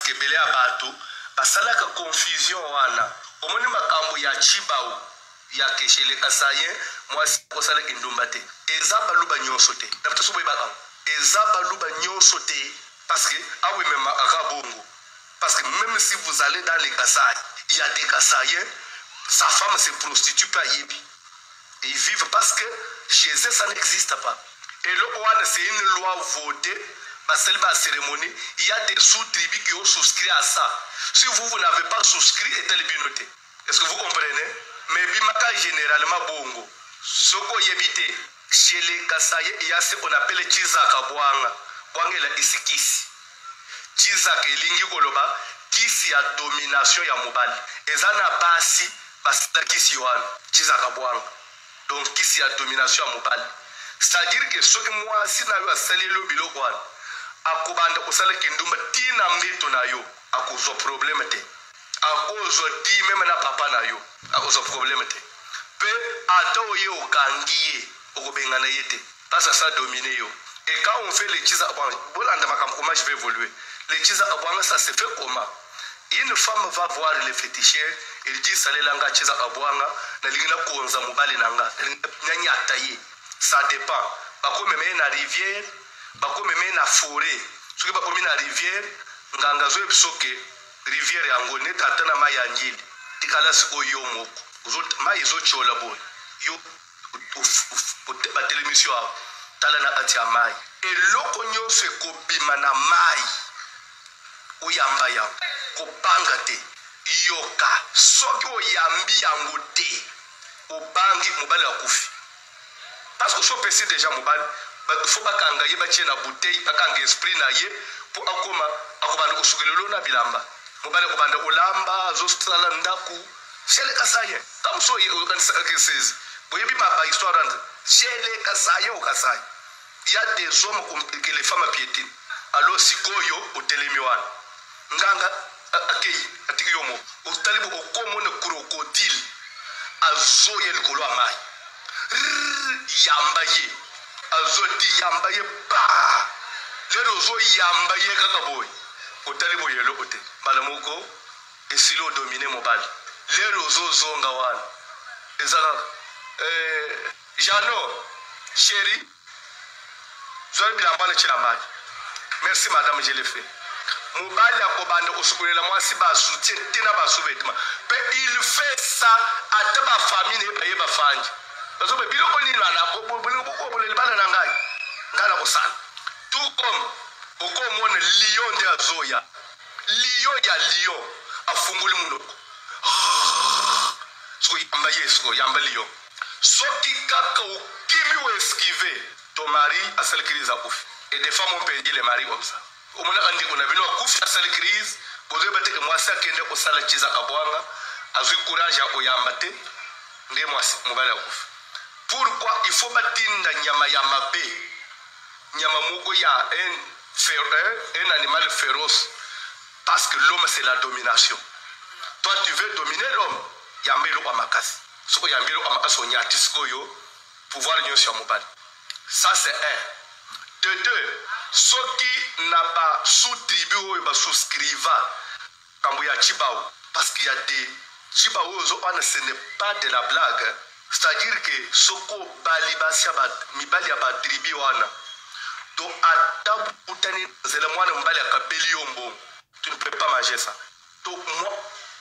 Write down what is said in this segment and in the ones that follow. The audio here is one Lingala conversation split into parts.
Que ebele ya bato basalaka confusion wana. Omoni makambo ya Tshibau ya que chez les Kasaïens mwasi akosala kindumba te. Eza baluba nyonso te. Na biso boyebaka yango. Eza baluba nyonso te parce que awa ememaka kaka bongo. Parce que même si vous allez dans les Kasaï, il y a des Kasaïens, sa femme se prostitue pe ayebi. Et ils vivent parce que chez eux ça n'existe pas. Eloko wana c'est une loi votée, basali ba cérémonie, il y a des sous-tribus qui ont souscrit à ça. Si vous, vous n'avez pas souscrit, etali bino te. Est-ce que vous comprenez? Mais bimaka généralement bongo. Soko oyebi te, chez les Kasaïens, il y a ce qu'on appelle Chizaka Bwanga. Bwanga elakisi kisi. Chizaka elingi koloba kisi ya domination ya mobali. Eza na basi basala kisi wana Chizaka Bwanga. Donc kisi ya domination ya mobali. C'est-à-dire que soki mwasi na yo asaleli yo biloko wana, akobanda kosala kindumba ti na mbeto na yo, akozwa problème te. Akozwa ti meme na papa na yo, akozwa problème te. Pe ata oye okangi ye, okobengana ye te. Parce que ça domine yo. Et quand on fait le Chizaka Bwanga, bolanda makambo comment je vais évoluer. Le Chizaka Bwanga, ça se fait comment? Une femme va voir le féticheur, il dit salela nga Chizaka Bwanga, nalingi nakonza mobali na nga, nalingi nanyata ye. Ça dépend. Bakomema ye na rivière, bakomema ye na forêt. Soki bakomi na rivière, nganga azoyebi biso ke rivière yango neti ata na mai ya Ndjili, tikala sikoyo yo moko. Mai ezotiola boye. Yo batelemisi yo awa, tala na kati ya mai, eloko nyonso ekobima na mai, oyamba yango, kobanga te, yoka. Soki oyambi yango te, obangi, mobali akufi. Parce que soki opesi deja mobali, faut bakanga ye, batie na bouteille, bakanga esprit na ye po akoma, akobanda kosukela elo na bilamba. Mobali akobanda kolamba, azosala ndaku. Chez les Kasaïens, ntango mosusu oye oyokanisaka ke 16, boyebi ba histoire entre chez les Kasaïens au Kasaï, il y a des hommes que les femmes piétinent. Alors sikoyo otelemi wana, nganga akei atiki yo moko, otali bo okomona crocodile azoya likolo ya mai, yamba ye, azoti yamba ye pa lelo ozoyamba ye kaka boye, otali boye eloko te, mbala moko esili o dominer mobali lelo ozo zonga wana eza kaka eh, Jeannot chéri zwa bilamba na tiela mayi merci madame je le fais mobali akobanda kosukolela mwasi ba soutien te na ba sous-vêtements pe il fait ça ata ba famille na ye baye bafandi bazobe biloko nini wana bolingo bokobola libala na ngai ngai nakosala tout comme okomona lion nde azoya Lion ya lion afungoli munoko siko yamba ye siko yamba lion soki kaka okimi o esquive ton mari asali crise akufi et des femmes ont perdu les maris comme ça omonaka ndeko na bino akufi asali crise bozoyeba te ke mwasi akende kosala chiza kabwanga azwi courage ya koyamba te nde mwasi mobali akufi pourquoi il faut batinda nyama ya mabe nyama moko ya un, fer, un, un animal féroce parce que l'homme c'est la domination toi tu veux dominer l'homme yamba eloko ya makasi soki oyambi eloko ya makasi onyati sikoyo pouvoir nyonso ya mobali ça c'est un de deux soki na ba sous tribu oyo ba souscriva Kambo ya Tshibau parce qu'il y a des Tshibau oyo ozo wana ce n'est pas de la blague c'est à dire que soki obali basi ya ba mibali ya ba tribu wana to ata bokutani nzela mwana mobali akabeli yo mbongo tu ne peux pas manger ça to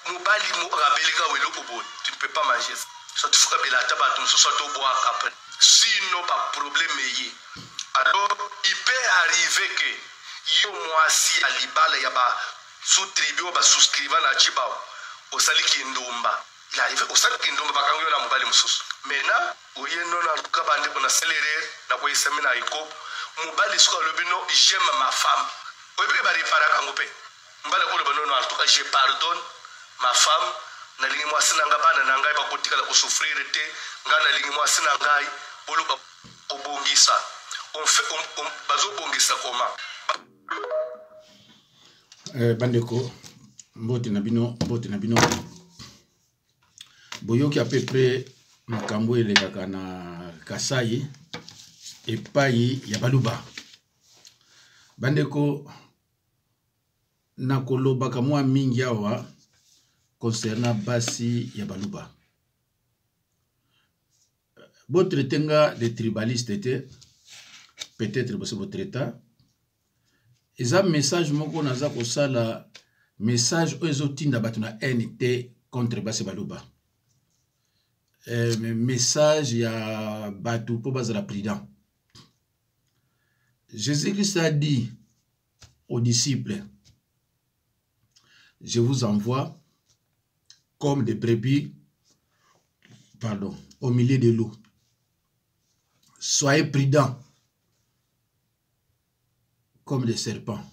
mobali moko akabeli kaka eloko boye tu ne peux pas manger ça soit fukabela ata bato mosusu soit obwaka après sinon ba problème eye alors il peut arriver que yo mwasi ya libala ya ba Sous tribu oyo ba souscriva na Tshibao osali kindumba il arrive osali kindumba bakangi yo na mobali mosusu maintenant oye no na luka bandeko na sali erreur na koyesami na ekobo mobali soki alobi no j'aime ma femme oyebi ke bareparaka yango mpe mobali akoloba no no en tout cas je pardonne ma femme nalingi mwasi na ngai bana na ngai bakotikala kosouffrir te ngai nalingi mwasi na ngai boluka kobongisa bazobongisa koma Bandeko, mbote na bino, mbote na bino. Boyoki à peu près makambo elekaka na Kasai epai ya Baluba. Bandeko, Nakolobaka mwa mingi awa concernant basi ya baluba. Botraite nga de tribaliste te, peut-être bosi botraita. Eza message moko naza kosala, message oyo ezotinda bato na haine te contre basi baluba. Message ya bato mpo bazala prudent. Jésus-Christ a dit aux disciples, je vous envoie comme des brebis, pardon, au milieu des loups. Soyez prudents comme des serpents.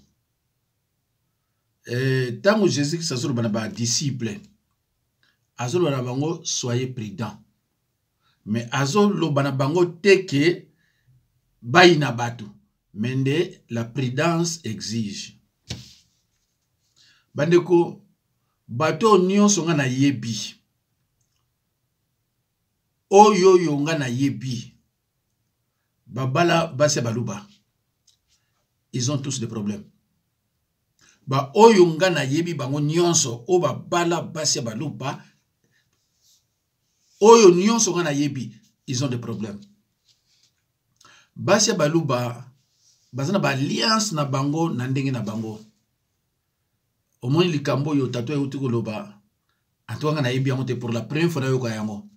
Tango Jésus-Christ azoloba na ba disciples, azoloba na bango soyez prudents. Mais azoloba na bango te ke bayina bato, mais nde la prudence exige. Bandeko, bato nyonso nga nayebi, oyo oyo nga nayebi, babala basi ya baluba, ils ont tous des problèmes. Ba oyo nga nayebi bango nyonso, oyo babala basi ya baluba, oyo nyonso nga nayebi, ils ont des problèmes. Basi ya baluba baza na ba alliance na bango na ndenge na bango. Omoni likambo oyo tata euti koloba, en tout cas nga nayebi yango te, pour la première fois nayoka yango.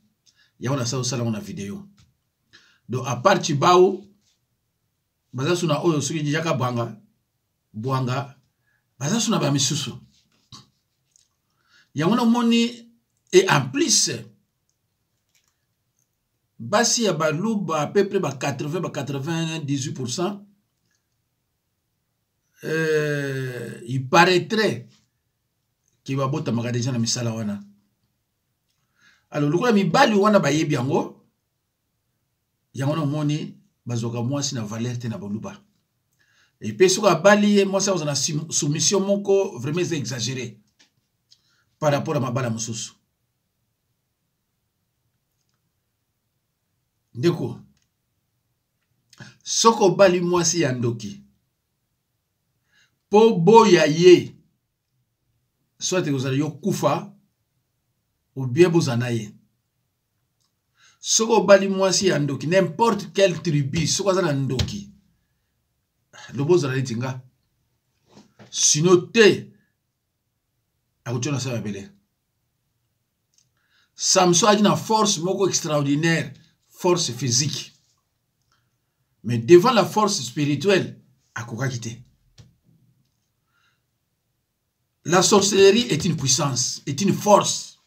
Yango nasala osala yango na video. Donc à part Tshibau, baza suna oyo soki yaka bwanga, bwanga, baza suna ba misusu. Yango namoni, et en plus basi ya baluba à peu près ba 80, ba 98%, il paraîtrait que babotamaka déjà na misala wana. Alors lokola mibali wana bayebi yango, yango namoni bazwaka mwasi na valeur te na baluba. Et puis soki abali ye mwasi akozala na soumission moko vraiment eza exagéré par rapport à mabala mosusu. Ndeko, soki obali mwasi ya ndoki po boya ye, soit ekozala yo kufa ou bien bozala na ye. Soki obali mwasi ya ndoki, n'importe quelle tribu, soki aza na ndoki, lobo ozala neti nga, sino te akotia na sa mabele. Samson azalaki na force moko extraordinaire, force physique, mais devant la force spirituelle akokaki te. La sorcellerie est une puissance, est une force.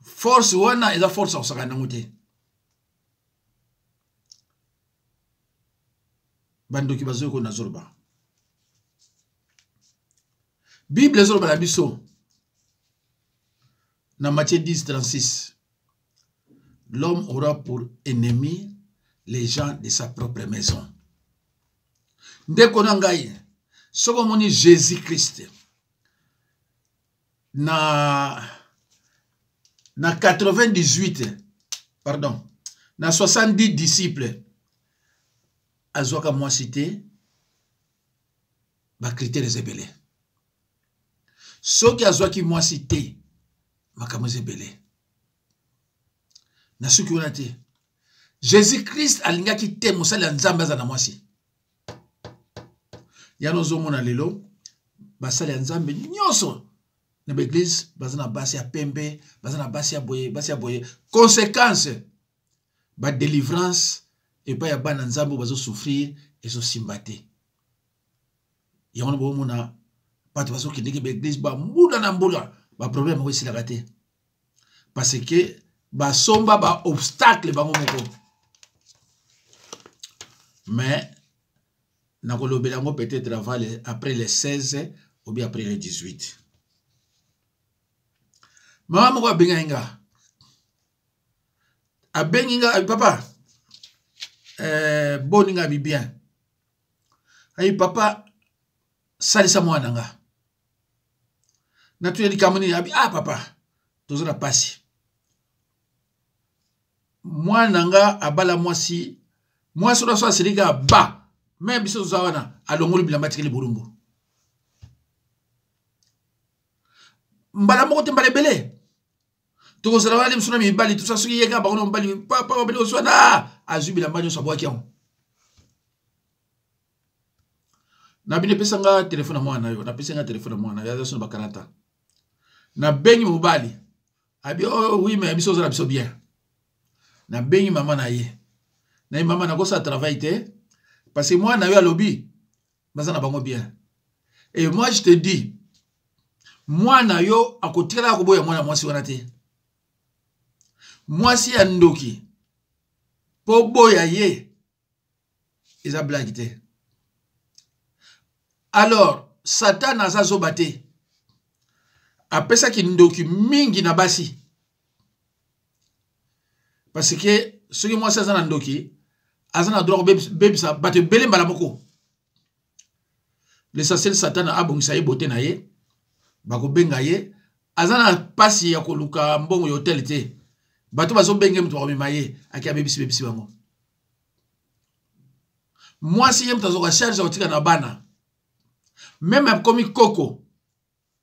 Force wana eza force ya kosakana nango te. Bandoki bazoki ko nazoloba. Bible ezoloba na biso na Matthieu 10, 36, l'homme aura pour ennemi les gens de sa propre maison. Ndeko na ngai, soki omoni Jésus-Christ na 98, pardon, na 70 disciples, azwaka mwasi te, ba critères eza ebele. Soki azwaki mwasi te, makambo eza ebele. Na soki wana te, Jésus-Christ alingaki te mosali ya Nzambe aza na mwasi. Yana ozomona lelo basali ya Nzambe nyonso na ba église baza na basi ya pembe, baza na basi ya boye, basi ya boye. Conséquence, ba délivrance epai ya bana Nzambe oyo bazo souffrir ezosimba te. Yango wana bomona bato bazokendeke ba église ba mbula na mbula, ba problème yango esilaka te. Parce que basomba ba obstacle bango moko. Mais nakolobela yango peut-être avant le, après le 16 ou bien après le 18. Mama moko abengaki nga. Abengi nga, abi, papa, boni nga abi bien. Ayi papa, salisa mwana nga. Natuni likambo nini? Abi, ah papa, toza na pasi. Mwana nga abala mwasi, mwasi oyo aso asilika ba, mais biso toza wana, alongoli bilamba atikeli bolumbu. Mbala moko te, mbala ebele. Tokozala wana biso na mibali, tout ça, soki ye kaka bango na mobali, papa babali koswana, azwi bilamba nyonso abwaki yango. Na bino epesa nga telefone ya mwana na yo, napesi nga telefone ya mwana na yo, aza so na bakarata. Nabengi mobali, abi oh, oui mais biso ozala biso bien. Nabengi mama na ye, na ye mama nakosala travail te parce que mwana na yo alobi baza na bango bien. Et moi je te dis, mwana yo akotikala koboya mwana mwasi wana te. Mwasi ya ndoki po boya ye eza blague te. Alors Satan aza zoba te, apesaki ndoki mingi na basi parce que soki mwasi aza na ndoki aza na droit kobebisa bato ebele mbala moko. L'essentiel Satan abongisa ye bote na ye, bakobenga ye, aza na pasi ya koluka mbongo ya hotel te, bato bazobenge moto bakomema ye, ake abebisi bebisi bango. Mwasi ye moto azoka charge ya kotika na bana, meme akomi koko,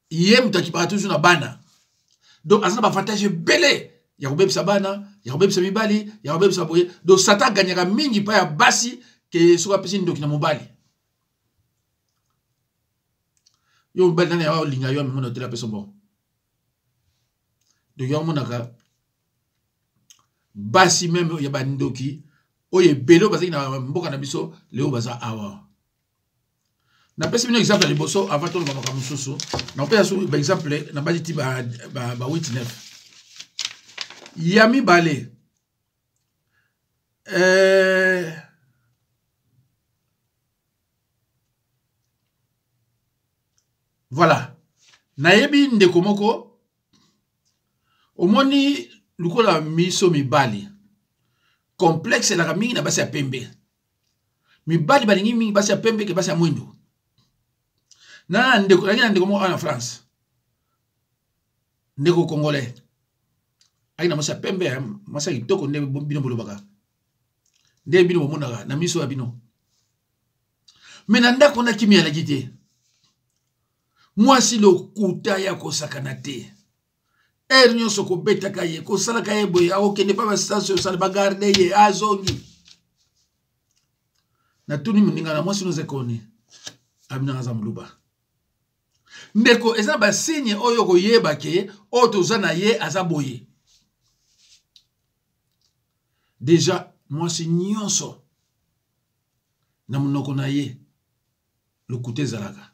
ye moto akipaka toujours na bana. Donc aza na baavantage ebele ya kobebisa bana, ya kobebisa mibali, ya kobebisa boye. Donc Satan aganyaka mingi mpa ya basi ke soki apesi ndoki na mobali. Yo mobali nani awa olinga yo amemona hôtel apesa mbongo. Donc yo amonaka basi meme ya bandoki oyo ebele oyo bazalaki na mboka na biso leo baza awa. Napesi bino exemple ya liboso avant toloba makambo mosusu. Nakopesa su ba exemple na basi ti ba 8 9. Ya mibale, voilà, nayebi ndeko moko omoni lokola miso mibali complexe elaka mingi na basi ya pembe. Mibali balingi mingi basi ya pembe ke basi ya mwindu. Na ndeko, naki na ndeko moko awa na France, ndeko congolais aki na mwasi ya pembe, mwasi ya kitoko nde bino bolobaka, nde bino bomonaka na miso ya bino. Me na ndako na kimia alaki te, mwasi lokuta ya kosakana te, heure nyonso kobetaka ye, kosalaka ye boye, akokende pa basitance osala bagarde ye azongi. Natuni moninga na mwasi noza ekoni, abinanga aza moluba. Ndeko, eza basigne oyo koyeba ke oyo toza na ye aza boye. Deja mwasi nyonso na monoko na ye lokuta ezalaka.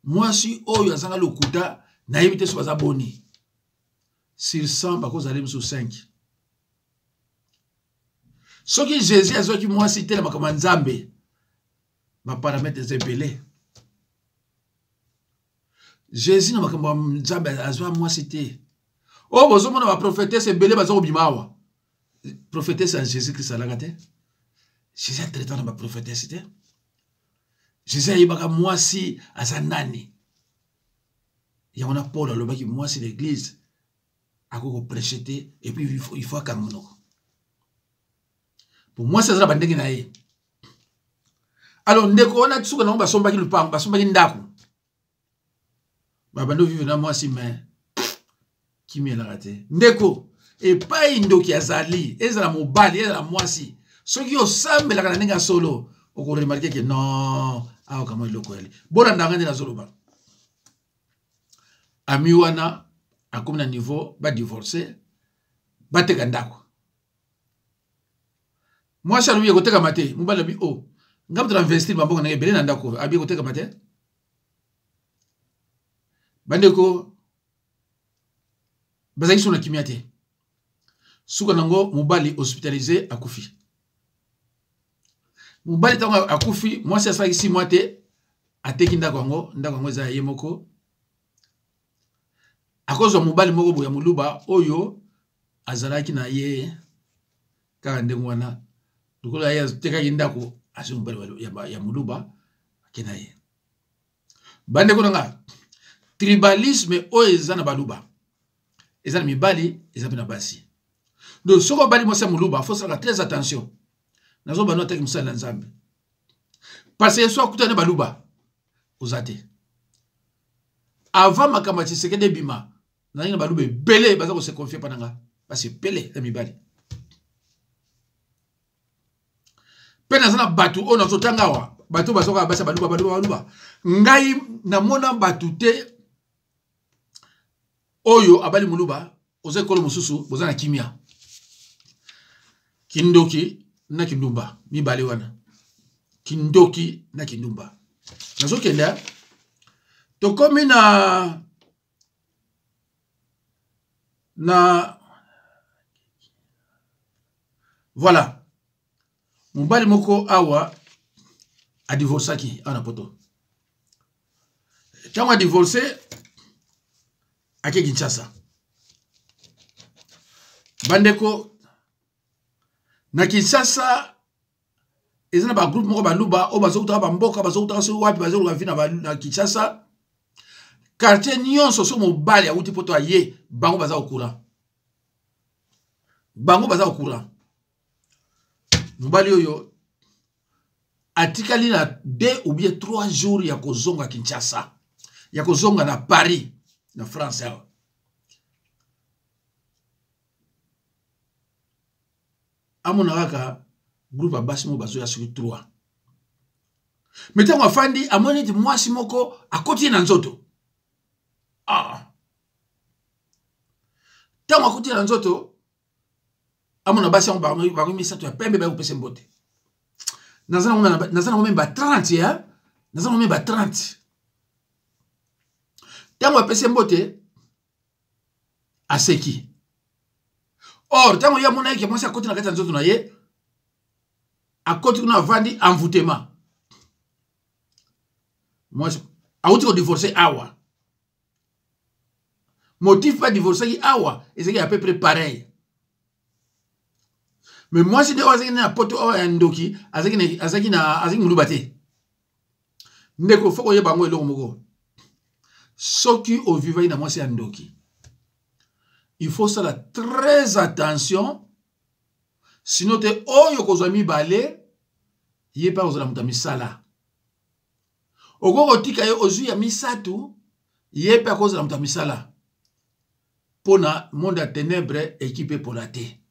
Mwasi oyo azanga lokuta nayebi te soki aza boni. Sur 100 bakozala ye mosusu 5. Soki Jésus azwaki mwasi te na makambo ya Nzambe, ba paramètres eza ebele. Jésus na makambo ya Nzambe azwa mwasi te. Oyo bozomona ba prophétesse ebele baza kobima awa. Prophétesse ya Jésus Christ alaka te. Jésus atraita na ba prophétesse te. Jésus ayebaka mwasi aza nani. Yango na Paul alobaki mwasi na église akoki koprêche te, et puis il faut akanga monoko. Po mwasi aza na bandenge na ye. Alors ndeko wana suka nango basombaki lupango, basombaki ndako. Babandi ovivre na mwasi mais kimia elaka te. Ndeko, epai ndoki azali, ezala mobali, ezala mwasi, soki osambelaka na ndenge ya solo, okoremarke ke non, awa kamwa eloko yali. Bolanda nga nde nazoloba. Ami wana akomi na niveau ba divorcer, bateka ndako. Mwasi alobi ekotekama te, mobali alobi oh, nga moto na investir bambongo na ebele na ndako, abi ekotekama te. Bandeko bazalaki so na kimia te. Suka nango mobali hospitalisé akufi. Mobali ntango akufi, mwasi asalaki 6 mois te, ateki ndako yango, ndako yango eza ya ye moko. Akozwa mobali moko boye ya moluba oyo azalaki na ye kaka ndenge wana, lokola ye atekaki ndako, azwi mobali ya moluba ake na ye. Bandeko na nga, tribalisme oyo eza na baluba, eza na mibali, eza mpe na basi. Donc soki obali mwasi ya moluba, faut salaka très attention. Nazoba no ataki mosali na Nzambe. Parce que so akutani na baluba, oza te. Avant makambo ya Tshisekedi ebima, nazalaki na baluba ebele baza kose confier mpa na nga, basi ebele ya mibali. Mpe naza na bato oyo nazotanga awa, bato oyo bazokaka basi ya baluba, baluba, baluba. Ngai namona bato te oyo abali moluba, oza ekolo mosusu, boza na kimia. Kindoki na kindumba mibale wana, kindoki na kindumba. Nazokende, tokomi na na voilà, mobali moko awa adivorcaki awa na poto. Ntango adivorce, ake Kinshasa. Bandeko, na Kinshasa eza na bagroupe moko baluba oyo bazokutaka bamboka, bazokutaka soki wapi, bazoluka vi na Kinshasa. Quartier nyonso, soki mobali awuti poto aye, bango baza kokura, bango baza kokura. Mobali oyo atikali na 2 ou bien 3 jours ya kozonga Kinshasa, ya kozonga na Paris, na France awa. Amona kaka groupe ya basi moko bazoya soki 3. Me ntango afandi, amoni neti mwasi moko akoti ye na nzoto. Ah. Ntango akoti ye na nzoto, amona basi yango bango misato ya pembe baye kopesa mbote. Naza nango meme ba 30 ya, naza nango meme ba 30. Ntango apesi mbote, aseki. Or ntango ye amonaki ke mwasi akoti na kati ya nzoto na ye, akoti kuna, avandi envoûtement. Mwasi awuti kodivorce awa, motif mpe adivorcaki awa ezalaki à peu près pareil. Mais mwasi nde oyo azalaki na poto oyo ya ndoki, azalaki moluba te. Ndeko, fo koyeba yango eloko moko: soki ovivaki na mwasi ya ndoki, il faut sala très attention, sino te oyo kozwa mibale, ye mpe akozala moto ya misala. Okoki kotika ye, ozwi ya misato, ye mpe akozala moto ya misala. Mpo na monde ya ténèbre, ekipe epola te,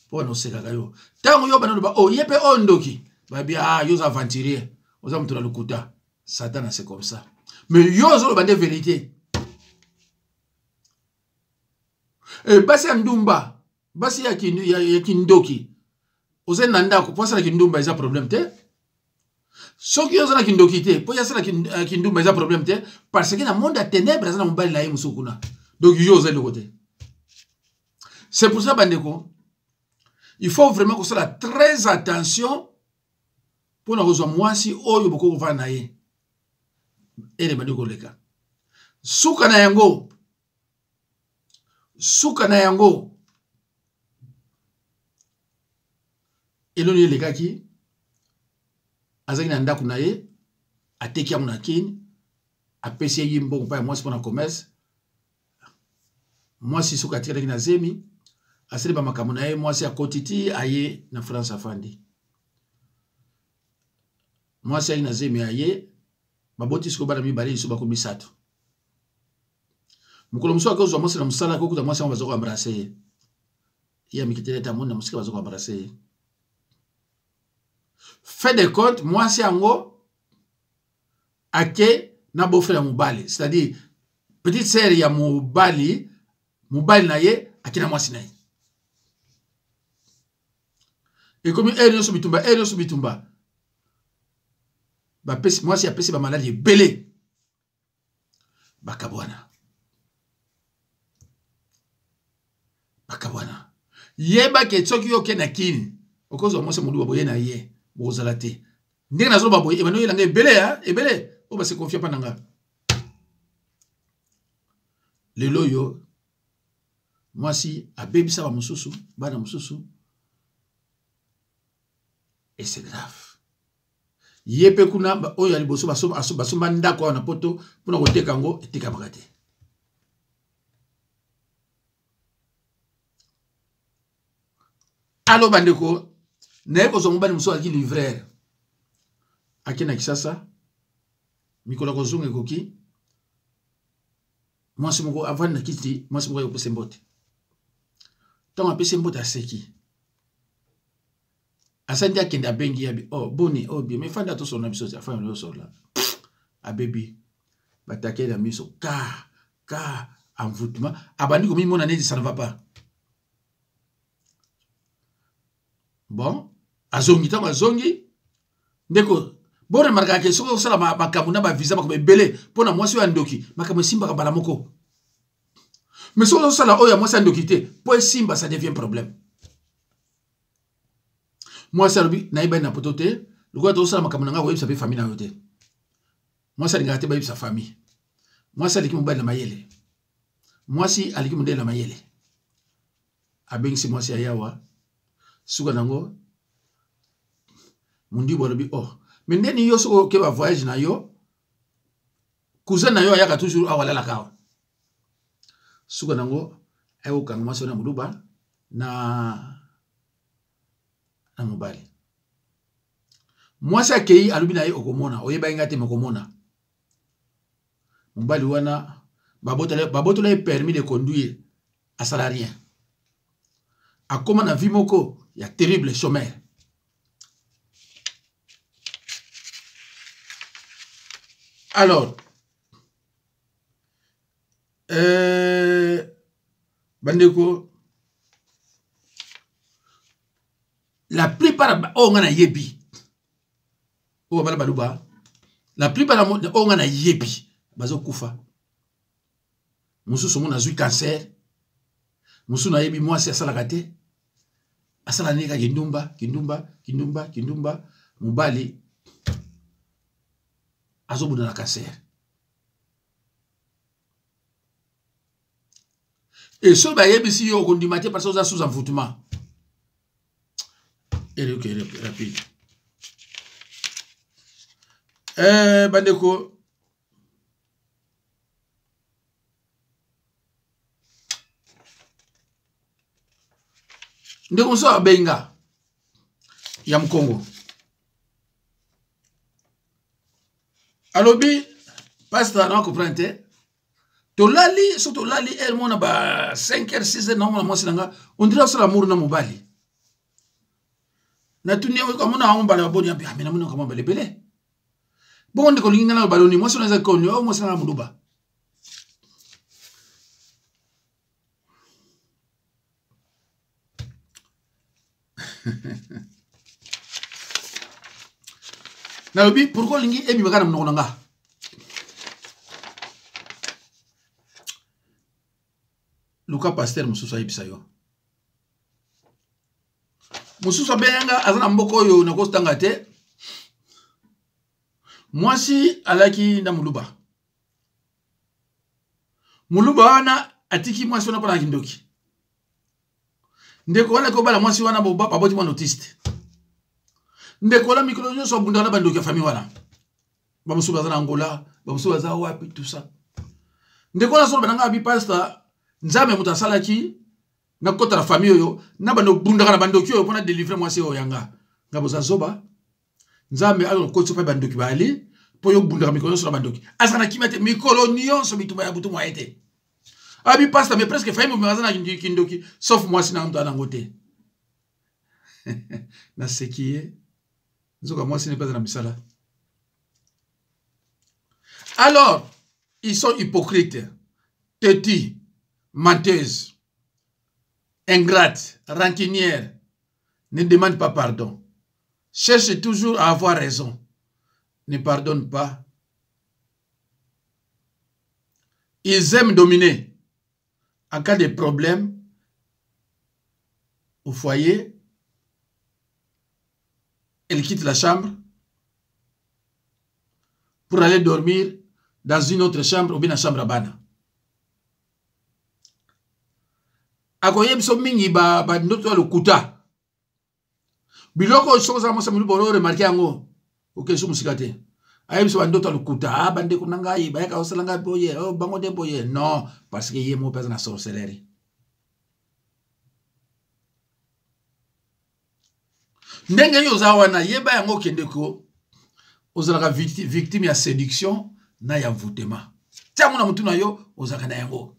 mpo wana osekaka yo. Ntango yo bana loba, oh, ye mpe oyo ndoki, babi, ah, yo oza aventurier, oza moto na lokuta. Satana, c'est comme ça. Mais yo ozoloba nde vérité. E, basi ya ndumba, basi ya, ya, ya kindoki, ozali na ndako mpo asala kindumba, eza problème te. Soki yo oza na kindoki te, mpo ye asala kindumba, eza problème te, parce que na monde ya ténèbre aza na mobali na ye mosusu kuna. Donc yo oza eloko te. C'est pour ça, bandeko, il faut vraiment kosala très attention mpona kozwa mwasi oyo bokoki kovanda na ye. Ere ebandi koleka, suka na yango, suka na yango eloni elekaki. Azalaki na ndako na ye, ateki yango na Kini, apesi ye mbongo mpa ya mwasi mpona commerce. Mwasi soki atikalaki na zemi, asali bamakambo na ye, mwasi akoti ti aye na France, afandi. Mwasi ayaki na zemi, aye, baboti sikoyo bana mibale, liso bako misato. Mokolo mosusu akozwa mwasi na mosala, akokuta mwasi yango baza koembrase ye. Ye amikiteli ete amoni na mosika baza koembrase ye. Fait de compte, mwasi yango ake na beau-frère ya mobali, c'est-à-dire petite sœur ya mobali, mobali na ye ake na mwasi na ye. Ekomi ere nyonso bitumba, ere nyonso bitumba. Bapesi mwasi, apesi bamaladi ebele, bakabwana, bakabwana. Yeba ke soki yo oke na Kini, okozwa mwasi moluba, boye na ye bokozala te. Ndenge nazoloba boye, ebandi oyelanga ebele ya ebele oyo base confia mpa na nga. Lelo oyo mwasi abebisa bamosusu, bana mosusu, et c'est grave. Ye mpe kuna oyo ya liboso basomba ndako awa na poto mpona koteka yango, etekamaka te. Alo bandeko, naye kozwa mobali mosusu azalaki livreur, ake na Kisasa. Mikolo ya kozonga ekoki. Mwasi moko avandi na kiti, mwasi moko ayopesa mbote. Ntango apesi mbote aseki. Asali nde akende abengi yabi, oh boni, oh bien, mais fanda tosolola biso, afanda tosolola. Abebi batake na miso ka ka envoûtement, abandi komimona neti ça ne va pas. Bon, azongi ntango azongi ndeko boremarkaka ke soki osala makambo na bavisa makambo ebele mpo na mwasi oyo ya ndoki makambo esimbaka mbala moko mais soki ozosala oyo ya mwasi ya ndoki te mpo esimba ça devient problème mwasi alobi nayebani na poto te lokola tozosala makambo na ngai koyebisa mpe famille na yo te mwasi alingaka te bayebisa famille mwasi aleki mobali na mayele mwasi aleki mondele na mayele abengisi mwasi ya yawa suka nango mundibu alobi oh me ndeni yo soki oke ba voyage na yo cousin na yo ayaka toujours awa alalaka awa suka nango aye kokanga mwasi wana moluba na na mobali mwasi akei alobi na ye okomona oyebaki ngai te mokomona mobali wana babotola ye permis de conduire asala rien akoma na vie moko ya terrible chômeur alors euh, bandeko la plupart oyo ngai nayebi oyo bana baluba la plupart oyo ngai nayebi bazokufa mosusu omona azwi cancer mosusu nayebi mwasi asalaka te asala nde kaka kindumba kindumba kindumba kindumba mobali azobunda na cancer e soki bayebisi yo okondima te parce oza sous envoûtement eloke rapide eh, bandeko ndeko mosusu abenga ya mokongo alobi pasteur na comprendre te tolali so tolali heure mona ba 5 heures 6 heures naomona mwasi na nga ondire asala amour na mobali natuni amona yango mbala baboni abe amena ah, mona kama mbala ebele bongo ndeko olingi nga na baloni mwasi wana eza koni oyo oh, mwasi na nga moluba nalobi pourkui olingi ebima kaka na monoko na nga luka paster mosusu ayebisa yo mosusu abenga nga aza na mboka oyo nakotanga te mwasi alaki na moluba moluba wana atiki mwasi wana mpona kindoki ndeko wana kobala mwasi wana baboti mwana autiste ndeko wana mikolo nyonso abundaka na bandoki ya famille wana bamosusu baza na angola bamosusu baza wapi tout ça ndeko wana azoloba na ngai abi pasta nzambe moto asalaki nakota na famille oyo na bando obundaka na bandoki oyo mpo na delivre mwasi oyo yanga nga boza zoba nzambe azo kokotisa mpe bandoki bayali mpo yo obundaka mikolo nyonso na bandoki azala na kimia te mikolo nyonso bitumba ya butu mwaye te abi pasta mais presque famille mobimba aza na kindoki sauf mwasi na moto anango te naseki ye nzoka mwasi ne mpe aza na misala alors ils sont hypocrites têtus menteuse ingrate rancunière ne demande pas pardon cherche toujours à avoir raison ne pardonne pas ils aiment dominer en cas de problème au foyer elle quitte la chambre pour aller dormir dans une autre chambre ou bien la chambre à bana akoyebisa mingi bandoto ya lokuta biloko oyo soki ozala mwasi moluba olo remarke yango okei so mosika te ayebisa bandoto ya lokuta ah, bandeko na ngai bayaka kosala ngai boye oh, bango nde boye non parce que ye moko mpe aza na sorcellerie ndenge yo oza wana yeba yango okende ko ozalaka victime ya séduction na ya envoûtement. Tia yango na motu na yo, ozalaka na yango.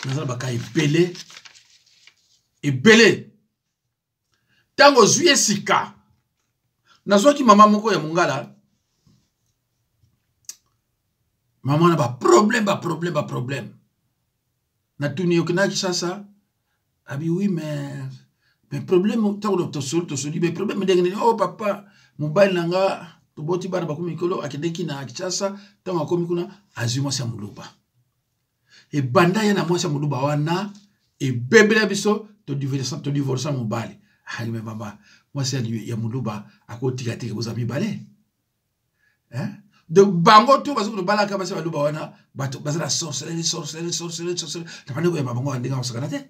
Naza na baka ebele ebele. Ntango ozwi ye sika, nazwaki mama moko ya mongala, mama na baproblème baproblème baproblème. Natuni ye, okendaki Kinshasa? Abi oui, mais problème ntango tosoli tosoli, mais problème ndenge nini? Oh papa, mobali na nga toboti bana bakomi mikolo, akendeki na Kinshasa, ntango akomi kuna azwi mwasi ya moluba. Ebanda ye na mwasi ya moluba wana ebebela biso, todivorsa mobali. Ayi me mama, mwasi ya moluba akotika teke boza mibale. Hein? Donc bango to bazo kobalaka basi baluba wana, bato baza na sorcellerie, sorcellerie, sorcellerie, sorcellerie. Na bande koyamba bango ndenge akosakana te.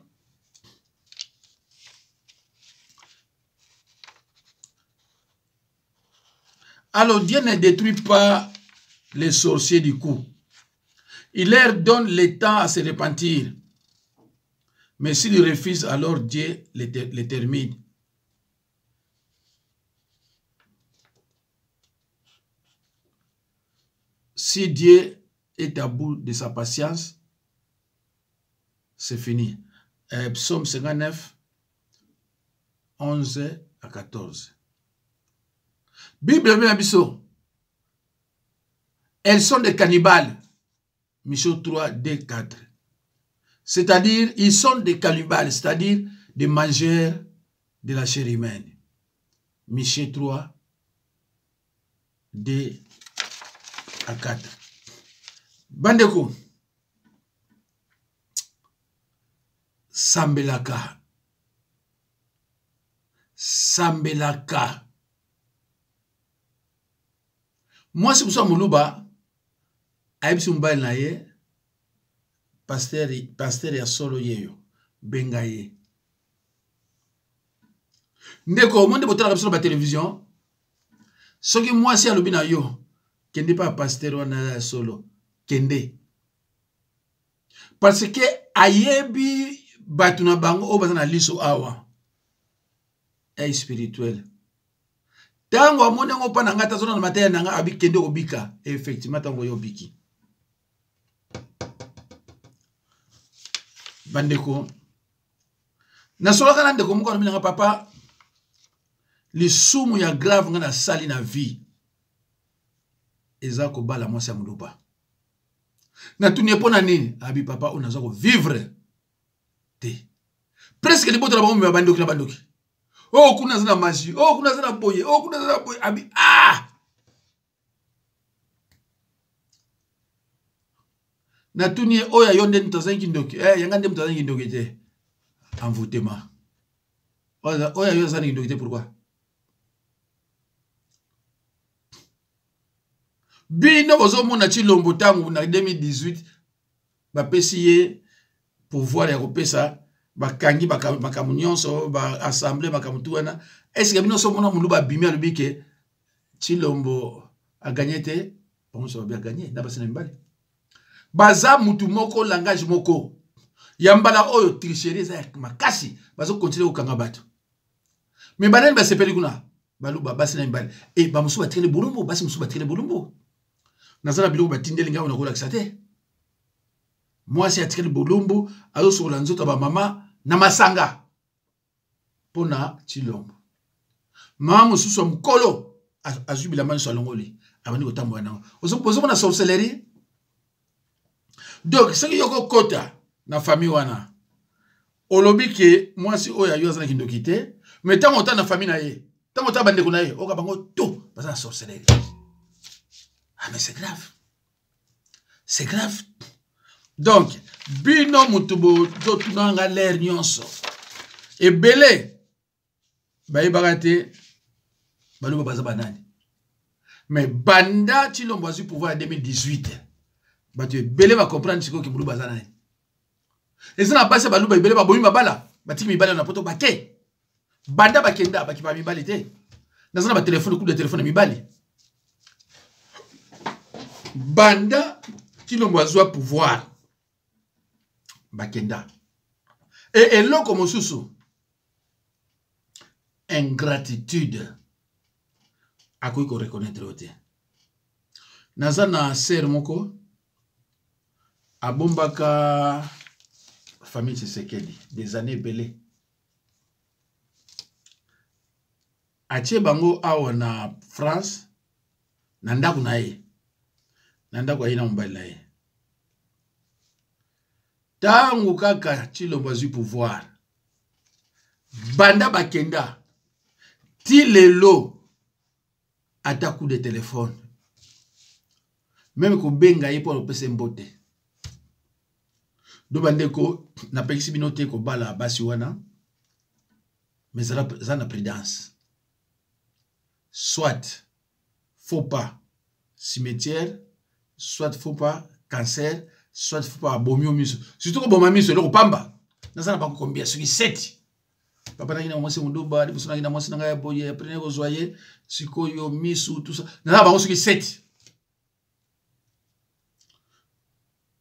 Alors Dieu ne détruit pas les sorciers du coup. Il leur donne le temps à se repentir. Mais s'ils refusent, alors Dieu les termine. Si Dieu est à bout de sa patience, c'est fini. Psaume 59, 11 à 14. Bible met biso. Elles sont des cannibales. Michée 3, 2, 4. C'est-à-dire, ils sont des cannibales, c'est-à-dire des mangeurs de la chair humaine. Michée 3, 2 à 4. Bandeko, sambelaka, sambelaka. Mwasi mosusu ya moluba ayebisi mobali na ye, pasteur ya solo yeyo, benga ye. Ndeko, omoni nde botalaka biso na ba télévision, soki mwasi alobi na yo kende pa pasteur wana ya solo, kende, parce que ayebi bato na bango oyo baza na liso awa ya spirituel. Tango amoni yango mpa na ngai, tazona na mateya na ngai, abi kende kobika. Effectivement, tango yo obiki. Bandeko, nasolaka na ndeko moko alobi na ngai, papa, lisumu ya grave ngai nasali na vie eza kobala mwasi ya moluba. Natuni ye mpo na nini? Abi papa, oyo naza kovivre te, presque libota na bango mema bandoki na bandoki. Oyo kuna aza na magie, oyo kuna aza na boye, oyo kuna aza na boye. Abi ah! Natuni ye, oyo yo nde moto azangi kindoki? Yanga nde moto azangi kindoki te. Envoûtement. Oyo yo azangi kindoki te, pourquoi? Bino bozomona Tshilombo ntango na 2018 bapesi ye pouvoir ya kopesa, bakangi makambo nyonso, ba assemblée, makambo tu wana. Est-ce que bino somona moluba abimi alobi ke Tshilombo a gagné te? Bango nyonso babi a gagné na basi na mibali. Baza mutu moko, langage moko. Ya mbala oyo tricherie eza ya makasi, bazo continuer kokanga bato. Mais banani basepeli kuna? Baluba basi na mibali. E ba mosusu batikali bolumbu, basi mosusu batikali bolumbu. Naza na biloko batindeli ngai oyo nakolakisa te. Mwasi atikali bolumbu, azosokola nzoto ya ba mama na masanga mpona Tshilombo. Mama mosusu ya mokolo azwi bilamba nyonso alongoli, abandi kotambola nango. Ozomona sorcellerie? Donc soki yo kokota na famille wana, olobi ke mwasi oyo ayo aza na kindoki te, mais ntango ota na famille na ye, ntango ota bandeko na ye, oyoka bango tout baza na sorcellerie. Ah mais c'est grave, c'est grave. Donc bino mutu bozotuna nga l'air nyonso ebele bayebaka te baluba baza banani, mais banda Tshilombo azwi pouvoir ya 2018, bato ebele ba comprendre sikoyo ke moluba aza nani. Eza na basi ya baluba ebele babomi mabala, batiki mibali na poto bake, banda bakenda bakipa mibali te. Naza na ba telefone, coup de telefone ya mibali. Banda Tshilombo azwa pouvoir bakenda. E eloko mosusu, ingratitude. Akoki ko reconnaître yo te. Naza na sœur moko abombaka famille Tshisekedi des années ebele. Atie bango awa na France na ndako na ye. Na ndako aye na mobali na ye. Tango kaka Tshilombo azwi pouvoir, banda bakenda ti lelo ata coup de téléphone meme kobenga ye mpo akopesa ye mbote. Do bandeko, napekisi bino te kobala basi wana, mais za na prudence. Soit faux pas cimetière, soit faux pas cancer, soit faux pas abomi yo miso. Surtout koboma miso eloko pamba. Naza na bango combien? Soki 7. Papa naki na mwasi moduba, liboso naki na mwasi na ngai ya boye, après naye kozwa ye, sikoyo misu, tout ça. Naza na bango soki 7.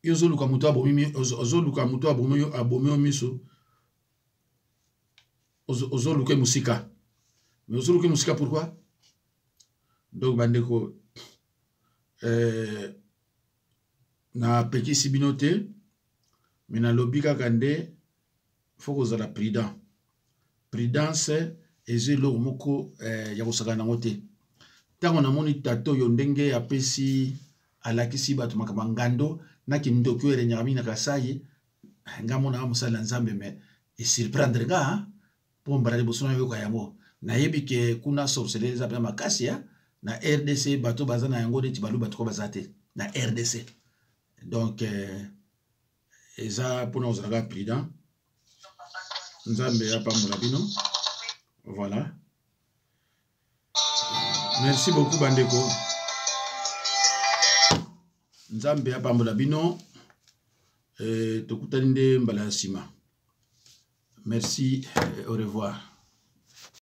Yo ozoluka moto abomi, ozoluka moto abomi yo, abomi yo misu. Ozoluka mosika. Mais ozoluka mosika pourquoi? Donc bandeko, napekisi bino te, mais nalobi kaka nde faut kozala prudent. Prudence eza eloko moko ya kosakana nango te. Ntango namoni tata oyo ndenge apesi, alakisi bato makambo ya ngando na kindoki oyo erenyaka mingi na Kasai, nga mona mosali na Nzambe, mais e surprendre nga mpo mbala liboso nayoka yango. Nayebi ke kuna sorcellerie eza mpenza makasi ya na RDC, bato baza na yango neti baluba toko baza te na RDC. Donc eza mpona kozala kaka prudent. Nzambe apambola bino. Voilà. Merci beaucoup bandeko. Nzambe apambola bino. Tokutani nde mbala ya nsima. Merci, au revoir.